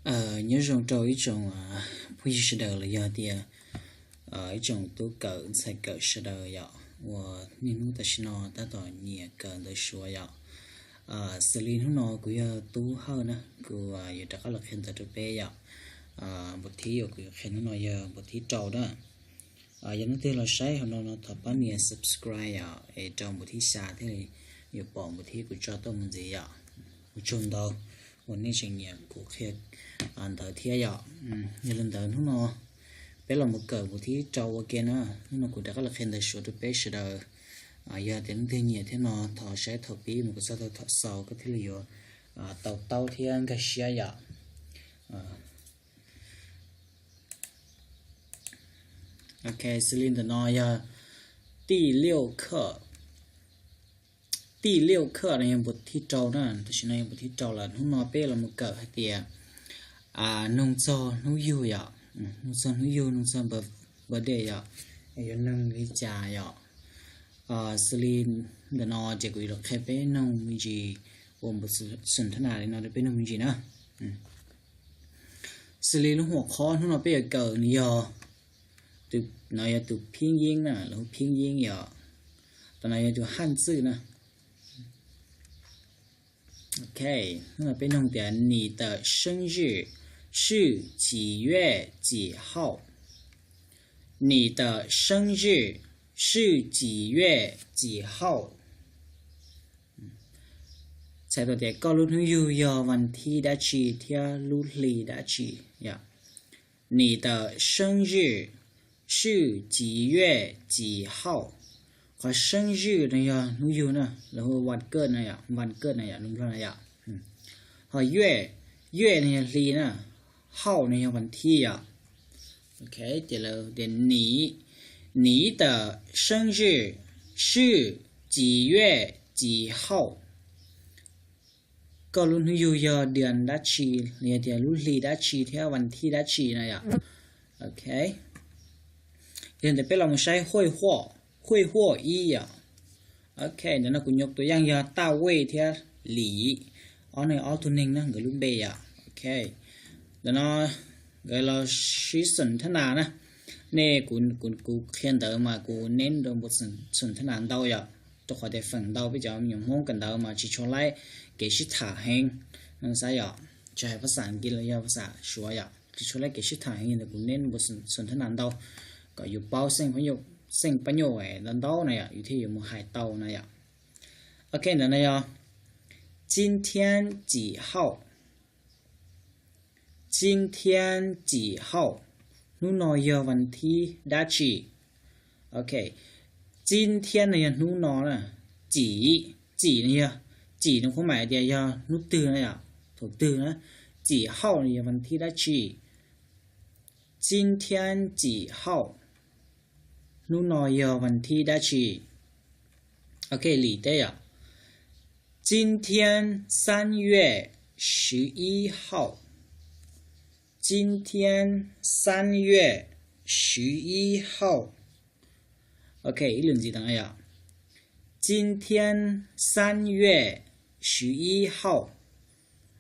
Nyob zoo rau ib tsoom phooj ywg sawv daws los yog tias ib tsoom tub kawm ntxhais kawm sawv daws yom, uas niaj hnub tam sim no tab tom nyiam kawm ntawv Suav yom. Xws li hnub no kuv yog Tub Hawj na, kuv yuav rov qab los qhia ntawv rau peb yom. Npus thib uas kuv yuav qhia hnub no yog npus thib rau na. Yog leej twg los saib hauv no no thov pab nias subscribe yom, es rau npus thib xya thiaj li yuav pom npus thib kuv tso tuaj mus ntxiv yom. Ua tsaug ntau uas nej tseem nyiam kuv qhia ntawv thiab yom. Yog li ntawd hnub no peb los mus kawm npus thib rau ua ke na. Hnub no kuv rov qab los qhia ntawv Suav rau peb sawv daws. Yog tias leej twg nyiam thiab no thov saib thaum pib mus kom txog thaum xaus koj thiaj li yuav to taub thiab nkag siab yom. Ok, xws li ntawm no yog tij liuj khawj. Tij liuj khawj no yog npus thib rau na, tam sim no yog npus thib rau lawm. Hnub no peb los mus kawm hais tias noog txog hnub yug yom, noog txog hnub yug, noog txog birthday yom, yuav noog li cas yom. Xws li ntawm no ces kuv yuav los qhia peb noog me ntsis, ua npus xwm thab nas li no rau peb noog me ntsis na. Xws li lub huam qhob hnub no peb yuav kawm nws yog, no yog tus phib yeeb na, lawv hu phib yeeb yom. Tam no yog tus haj txwj na. Ok, hnub no peb noog tias 你的生日是几月几号? 你的生日是几月几号? Txhais tau tias koj lub hnub yug yog vas thib dab tsi thiab lub hli dab tsi yom. 你的生日是几月几号? Qhov 生日 no yog hnub yug na, lawv hu วันเกิด no yom, วันเกิด no yom, lub nplog no yom. Ho 月, 月 no yog hli na, 号 no yog vas thib yom. Ok, ces lawv tias 你, 你的生日是几月几号? Koj lub hnub yug yog เดือน dab tsi, los yog tias lub hli dab tsi thiab vas thib dab tsi no yom. Ok, yog ntawd peb los mus saib 会货, 会货 ib yom. Ok, ntawm no kuv nyuam tus yaj yog 大卫 thiab 李, ob no ob tug neeg na, nkawd lub npe yom. Ok, ntawm no nkawd los sib xwm thab nas na. Nej, kuv qhia ntawv mas kuv neb rau npus xwm thab nas ntau yom, rau qhov tias feem ntau peb cov me nyuam Hmoob kawm ntawv mas tsis tshua laib kev sib tham heev, xav yom, tsis hais phas xas Askiv los yog phas xas Suav yom, tsis tshua laib kev sib tham heev, ntawd kuv neb npus xwm thab nas ntau kom yus paub xeej pab nyuj ntau ntau na yom, yus thiaj yuav mus hais tau na yom. Ok, ntawm no yog 今天几号? 今天几号? Hnub no yog vas thib dab tsi? Ok, 今天 no yog hnub no na. 几, 几 no yog, 几 no kuj mam tias yog hnub twg na yom, thaum twg na. 几号 no yog vas thib dab tsi? 今天几号? Hnub no yog vas thib dab tsi? Ok, Lis teb yom. 今天三月十一号. 今天三月十一号. Ok, ib lwm ntxiv tau na yom. 今天三月十一号.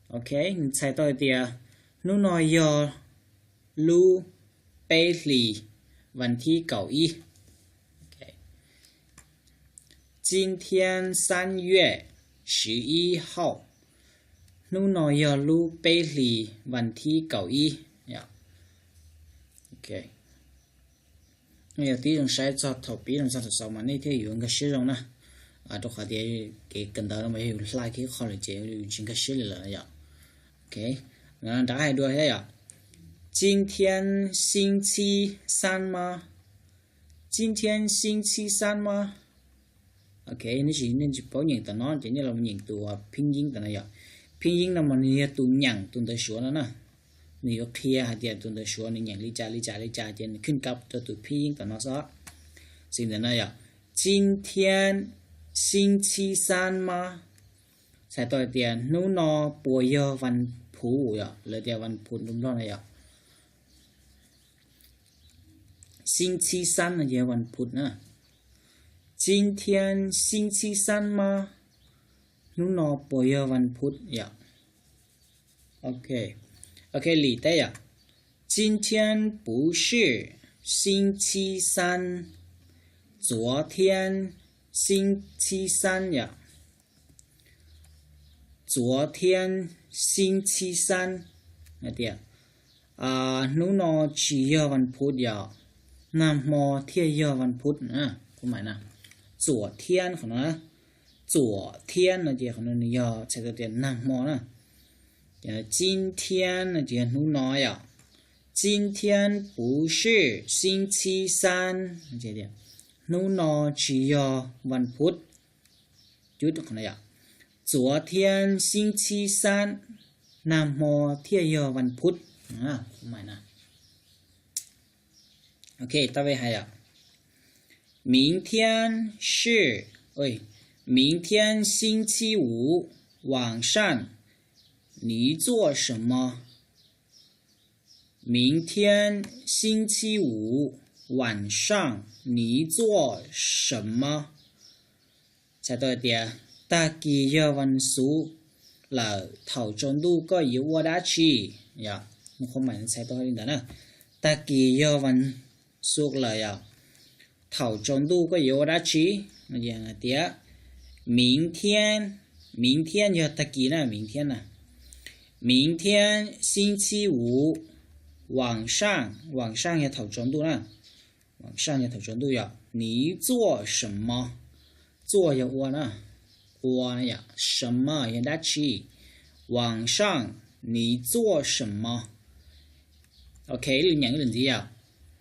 Ok, nws txhais tau hais tias hnub no yog lub peb hlis, vas thib kaum ib. 今天三月十一号. Hnub no yog lub peb hlis, vas thib kaum ib. Yog tib zoo saib txog thaum pib zoo txog thaum xaus mas nej thiaj yuav nkag siab zoo na. Rau qhov tias kev kawm ntawv no mas yog yus hla kiag qho lawm ces yus tsis nkag siab li lawm yom. Ok, rov qab hais dua thiab yom. 今天星期三吗? 今天星期三吗? Ok, nej tsis, nej tsis paub nyeem tom no ces nej los nyeem tus phib yeeb tom no yom. Phib yeeb no mas nws yog tus nyeem tus ntawv Suav no na. Nws yuav qhia hais tias tus ntawv Suav nws nyeem li cas li cas li cas ces nws khwj kab rau tus phib yeeb tom no xwb. Xws ntawm no yom, 今天星期三吗? Txhais tau hais tias hnub no puas yog vas phuv yom, lawv tias vas phuv ntu nplog na yom. 星期三 no ces yog vas phuv na. 今天星期三吗? Hnub no puas yog vas phuv yom? Ok, Ok, lwm teb yom. 今天不是星期三, 昨天星期三 yom. 昨天星期三 hais tias hnub no tsis yog vas phuv yom, nag hmo thiaj yog vas phuv. Kuv mam na, 昨天 qhov no, 昨天 no ces qhov no nws yog txhais tau tias nag hmo na. 今天 no ces yog hnub no yom. 今天不是星期三, hnub no tsis yog vas phuv. Cuv qhov no yom, 昨天星期三, nag hmo thiaj yog vas phuv. Kuv mam na. Ok, tau ve hais yom. 明天是, 明天星期五晚上你做什么? 明天星期五晚上你做什么? Txhais tau tias tag kis yog vas xuv lawm, thaum tsaus ntuj koj yuav ua dab tsi? Yog, qhov mam txhais tau li ntawd na. Tag kis yog vas xuv lawm yom, thaum tsaus ntuj koj yuav ua dab tsi? Hais tias 明天, 明天 yog tag kis na, 明天 na. 明天星期五晚上, 晚上 yog thaum tsaus ntuj na. 晚上 yog thaum tsaus ntuj yom. 你做什么? 做 yog ua na, ua na yom, 什么 yog dab tsi. 晚上你做什么? Ok, ib lwm nyeem ib lwm ntxiv yom.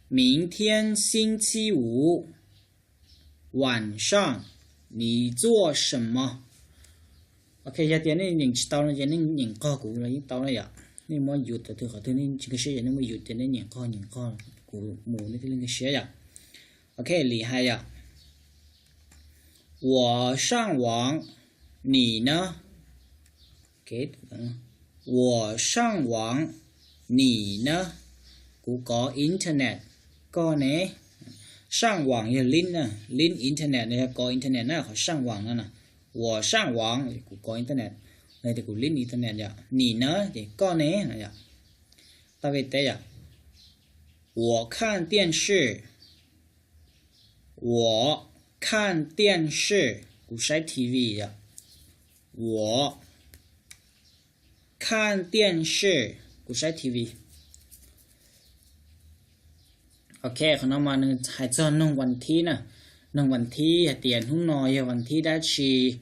明天星期五晚上你做什么? Ok, yog tias nej nyeem tsis tau no ces nej nyeem qog kuv los yeej tau na yom. Nej muab yus tau twg qhov twg nej tsis nkag siab ces nej muab yus ces nej nyeem qog nyeem qog kuv mus nej thiaj li nkag siab yom. Ok, lwm hais yom. 我上网, 你呢? 我上网, 你呢? Kuv kov internet, koj ne? 上网 yog lin, lin internet no yog kov internet na, qhov 上网 no na. 我上网, kuv kov internet, no tias kuv lin internet yom. 你呢? Ces koj ne? No yom. Tau ve teb yom. 我看电视, 我看电视, kuv saib T V yom. 我看电视, kuv saib T V. Ok, qhov no mas nws hais txog noog vas thib na. Noog vas thib hais tias hnub no yog vas thib dab tsi,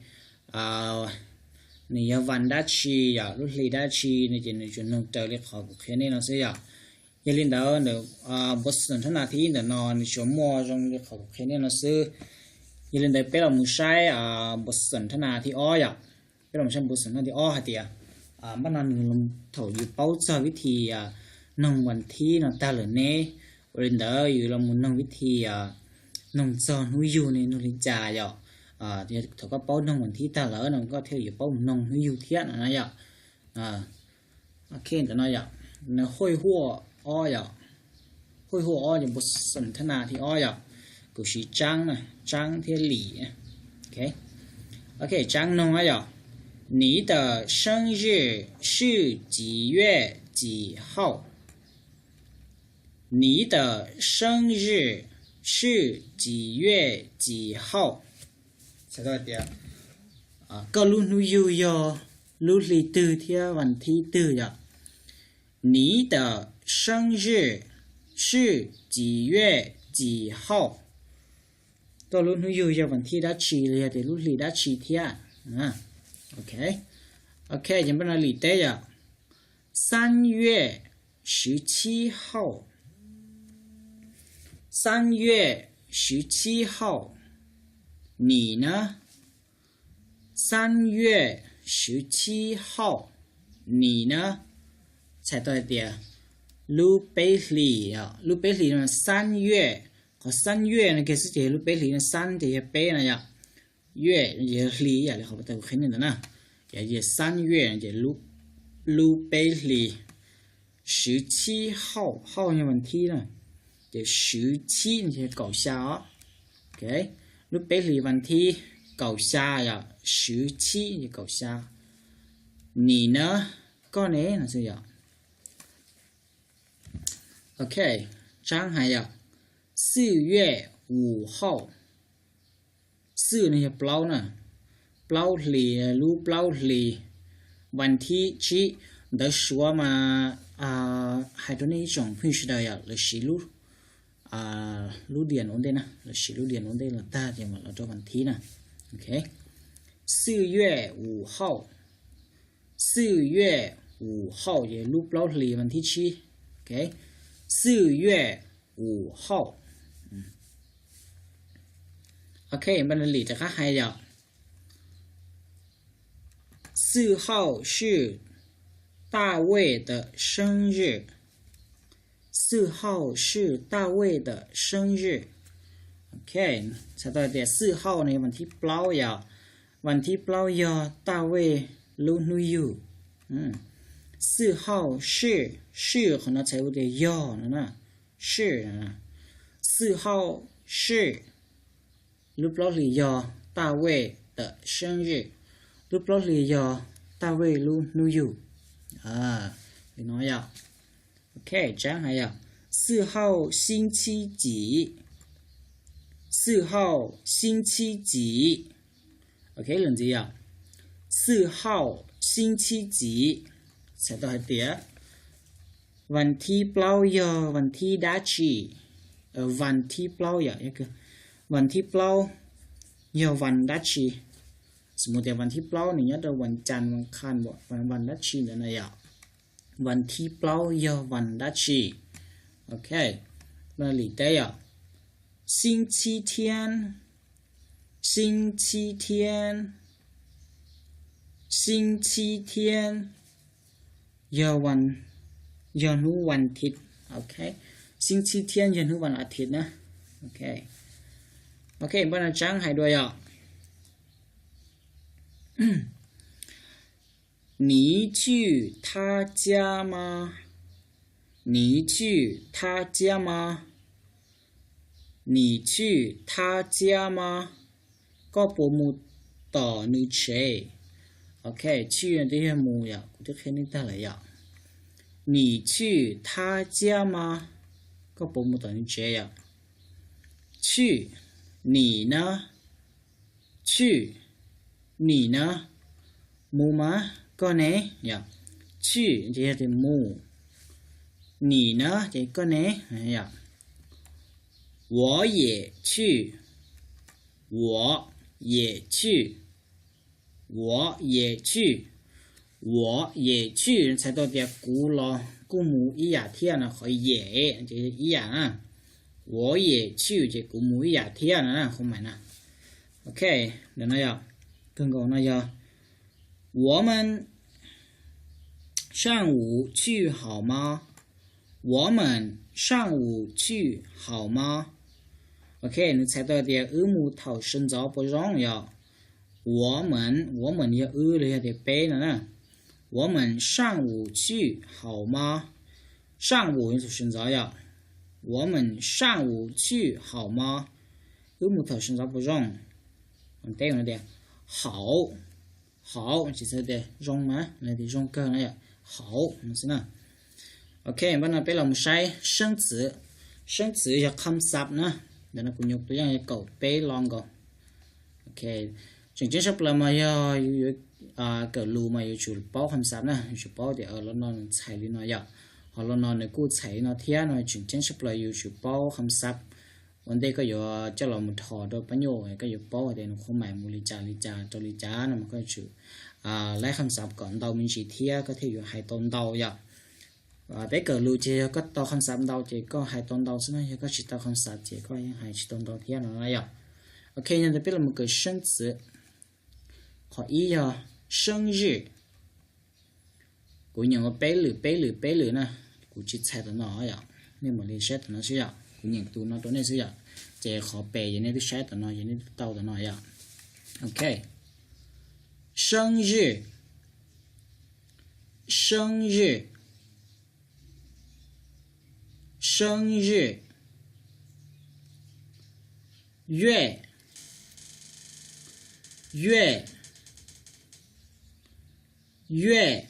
nws yog vas dab tsi yom, lub hli dab tsi no ces nws tsuas noog raws li qhov kuv qhia nej no xwb yom. Yog li ntawd ntawm npuas xom thab nas thib ib ntawm no nws tsuas muaj zoo li qhov kuv qhia nej no xwb. Yog li ntawd peb los mus saib npuas xom thab nas thib ob yom. Peb los mus saib npuas xom thab nas thib ob hais tias, npaj no nws thaum yus paub txog vib thi noog vas thib no tag lawm ne, ua li ntawd yus los mus noog vib thi noog txog hnub yug ne noog li cas yom. Thaum koj paub noog vas thib tag lawm no koj thiaj yuav paub mus noog hnub yug thiab no na yom. Ok, ntawm no yom, nws huj huaj ob yom, huj huaj ob yog npuas xom thab nas thib ob yom, kuv siv tsaab na, tsaab thiab lim. Ok, tsaab noog yom. 你的生日是几月几号? 你的生日是几月几号? Txhais tau tias koj lub hnub yug yog lub hli twg thiab vas thib twg yom. 你的生日是几月几号? Koj lub hnub yug yog vas thib dab tsi los yog tias lub hli dab tsi thiab? Ok, ces npaj no lim teb yom. 三月十七号, 三月十七号, 你呢? 三月十七号, 你呢? Txhais tau hais tias lub peb hlis, lub peb hlis no 三月, qhov 三月 no kiag xwb ces yog lub peb hlis no, 三 ces yog peb no yom. 月 yog hli yom, li qhov kuv qhia nej ntawd na. Ces 三月 no ces lub peb hlis, 十七号, 号 yog vas thib na, ces 十七 no ces kaum xya os. Lub peb hlis vas thib kaum xya yom, 十七 ces kaum xya. 你呢? Koj ne? No xwb yom. Ok, tsab hais yom, 四月五号, 四 no yog plaub na, plaub hlis, lub plaub hlis, วันที่七, ntawv Suav mas hais rau nej ib tsoom phooj ywg sawv daws yom, lawv siv lub, lub diam ua ntej na, lawv siv lub diam ua ntej los tag ces mam los rau วันที่ na. Ok, 四月五号, 四月五号 ces lub plaub hlis วันที่七. Ok, 四月五号. Ok, npaj li rov qab hais yom, 四号是大卫的生日. 四号是大卫的生日. Ok, txhais tau tias 四号 no yog วันที่ plaub yom, วันที่ plaub yog Daj Vej lub hnub yug. 四号是, 是 qhov no txhais hais tias yog no na, 是. 四号是 lub plaub hlis yog Daj Vej 的生日, lub plaub hlis yog Daj Vej lub hnub yug. Li no yom. Ok, tsab hais yom, 四号星期几, 四号星期几. Ok, lus ntxiv yom, 四号星期几, txhais tau hais tias วันที่ plaub yog วันที่ dab tsi. วันที่ plaub yom, วันที่ plaub yog วัน dab tsi. Xws mus tias วันที่ plaub nws nyob rau วันจันทร์ วันอังคาร วัน dab tsi ntawd na yom. วันที่ plaub yog วัน dab tsi. Ok, li teb yom, 星期天, 星期天, 星期天 yog, yog hnub วันอาทิตย์. Ok, 星期天 yog hnub วันอาทิตย์ na. Ok, ok, npaj no tsab hais dua yom. 你去他家吗? 你去他家吗? 你去他家吗? Koj puas mus tom nws tsev? Ok, 去 no twb yog mus yom, kuv twb qhia nej tag lawm yom. 你去他家吗? Koj puas mus tom nws tsev yom? 去, 你呢? 去, 你呢? Mus mas, koj ne? Yom, 去 ces yog tias mus, 你呢 ces koj ne? Yom, 我也去, 我也去, 我也去, 我也去 txhais tau tias kuv los kuj mus ib yam thiab no, qhov 也 ces ib yam na. 我也去 ces kuv mus ib yam thiab no na, qhov mais na. Ok, ntawm no yog, kawg nkaus no yog 我们上午去好吗? 我们上午去好吗? Ok, nws txhais tau tias wb mus thaum sawv ntxov puas zoo yom? 我们, 我们 yog wb los yog tias peb no na. 我们上午去好吗? 上午 yog thaum sawv ntxov yom. 我们上午去好吗? Wb mus thaum sawv ntxov puas zoo? Teb tias 好, 好 ces txhais tias zoo na, los tias zoo kawg na yom, 好 no xwb na. Ok, npaj no peb los mus saib 生词. 生词 yog คำศัพท์ na. Ntawm no kuv nyuam tus yeej yog kaum peb lo nkaus. Ok, tseem ceeb tshaj plaws mas yog yus yuav kawm lus mas yuav tsum paub คำศัพท์ na, yuav tsum paub tias lo no nws txhais li no yom, ho lo no nws kuj txhais li no thiab no. Tseem ceeb tshaj plaws yuav tsum paub คำศัพท์. Ua ntej koj yuav coj los mus dhos rau pab nyuj koj yuav paub tias nws qhuav mais mus li cas li cas rau li cas no mas koj yuav tsum laib คำศัพท์ kom ntau me ntsis thiab koj thiaj yuav hais tau ntau yom. Peb kawm lus ces yog koj tau คำศัพท์ ntau ces koj hais tau ntau xwb na, yog koj tsis tau คำศัพท์ ces koj yeej hais tsis tau ntau thiab no na yom. Ok, yog ntawd peb los kawm 生词. Qhov ib yog 生日. Kuv nyeem ua peb lwm peb lwm peb lwm na, kuv tsis txhais tom no yom, nej mam li saib tom no xwb yom, kuv nyeem tus no rau nej xwb yom. Ces qhov pem ces nej twb saib tom no ces nej twb tau tom no yom. Ok, 生日, 生日, 生日, 月, 月, 月,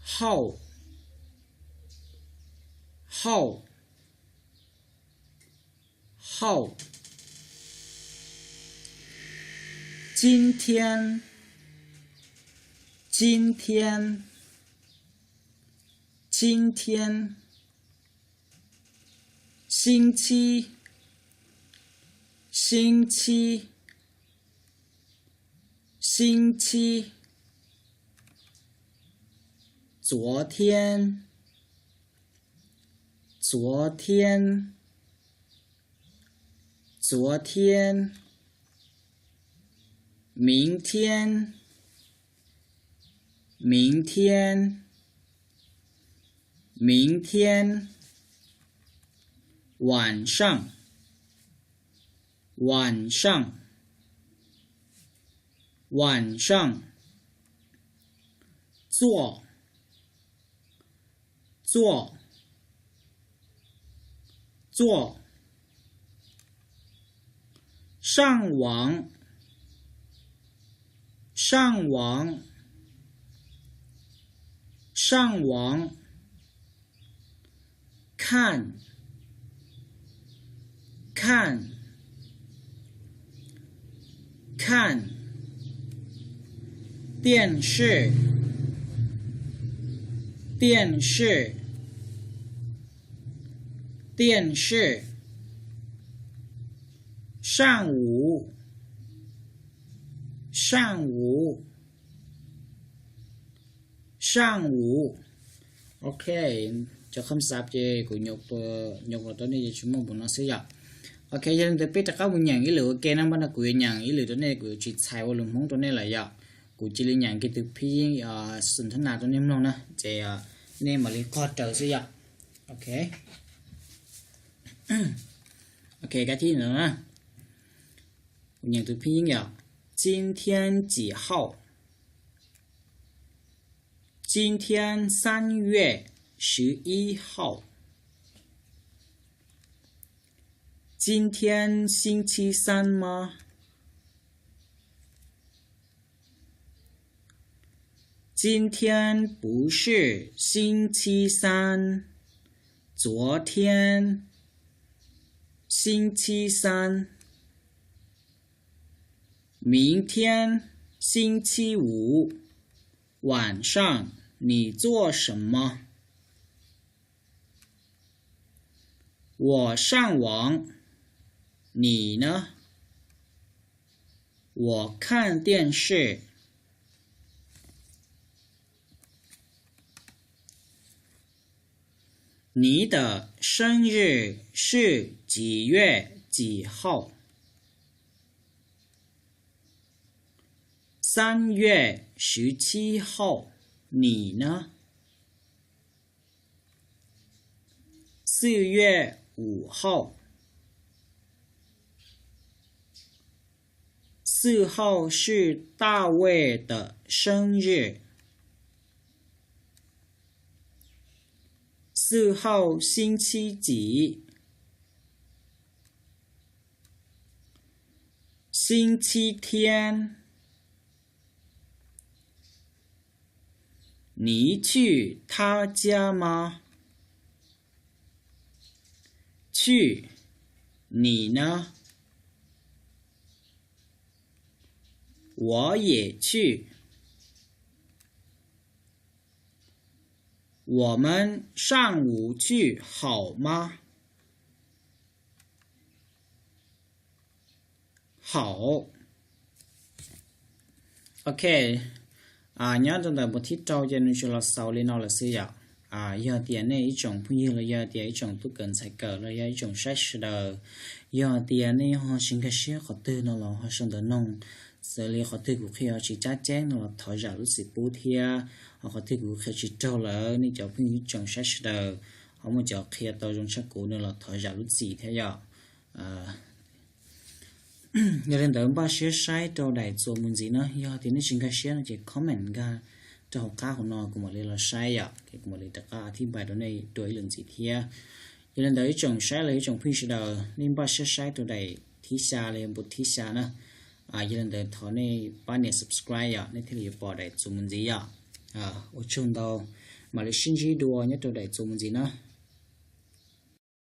号,后，后。今天，今天，今天。星期，星期，星期。昨天，昨天，昨天。明天，明天，明天。晚上，晚上，晚上。坐，坐，坐。上网，上网，上网。看，看，看。电视，电视，电视。上午，上午，上午。Ok, cov kham xav ces kuv nyuam qhuav rau nej ces tsis muaj npaum no xwb yom. Ok, yog li ntawd peb rov qab mus nyeem ib lwm ua ke na, npaj no kuv yuav nyeem ib lwm rau nej, kuv yuav tsis txhais ua lus Hmoob rau nej lawm yom. Kuv cia li nyeem kiag tus phij yeeb xwm thab nas rau nej mloog na, ces nej mam li qog raws xwb yom. Ok, ok, kab thib no na. Kuv nyeem tus phij yeeb yom. 今天几号? 今天三月十一号。今天星期三吗？今天不是星期三，昨天星期三。明天星期五，晚上你做什么？ 我上网，你呢？我看电视。你的生日是几月几号？三月十七号，你呢？ 四月五号。四号是大卫的生日。四号星期几？星期天。 你去他家吗？去，你呢？我也去。我们上午去好吗？ 好。Ok, nyob rau ntawm npawg thib rau ces nws tsuas los xaus li no lawm xwb yom. Yog tias nej ib tsoom phooj ywg los yog tias ib tsoom tub kawm ntxhais kawm los yog ib tsoom saib sawv daws, yog tias nej ho tsis nkag siab qhov twg no los ho sau ntawv noog, xws li qhov twg kuv qhia tsis cab ceeb no los thov zam lub txim pub thiab. Ho qhov twg kuv qhia tsis raug lawm nej cov phooj ywg ib tsoom saib sawv daws ho muaj cov qhia tau zoo tshaj kuv no los thov zam lub txim thiab yom. Yog li ntawd npaj siab saib rau daim txuas mus ntxiv na, yog tias nej tsis nkag siab no ces comment nkag rau hauv qab hauv no kuv mam li los saib yom, kuv mam li rov qab thib npais rau nej dua ib lwm ntxiv thiab. Yog li ntawd ib tsoom saib los ib tsoom phooj ywg sawv daws nej npaj siab saib rau daim thib xya los yog npawg thib xya na. Yog li ntawd thov nej pab nias subscribe yom, nej thiaj li yuav pom daim txuas mus ntxiv yom. Ua tsaug ntau, mam li sib ntsib dua nyob rau daim txuas mus ntxiv na.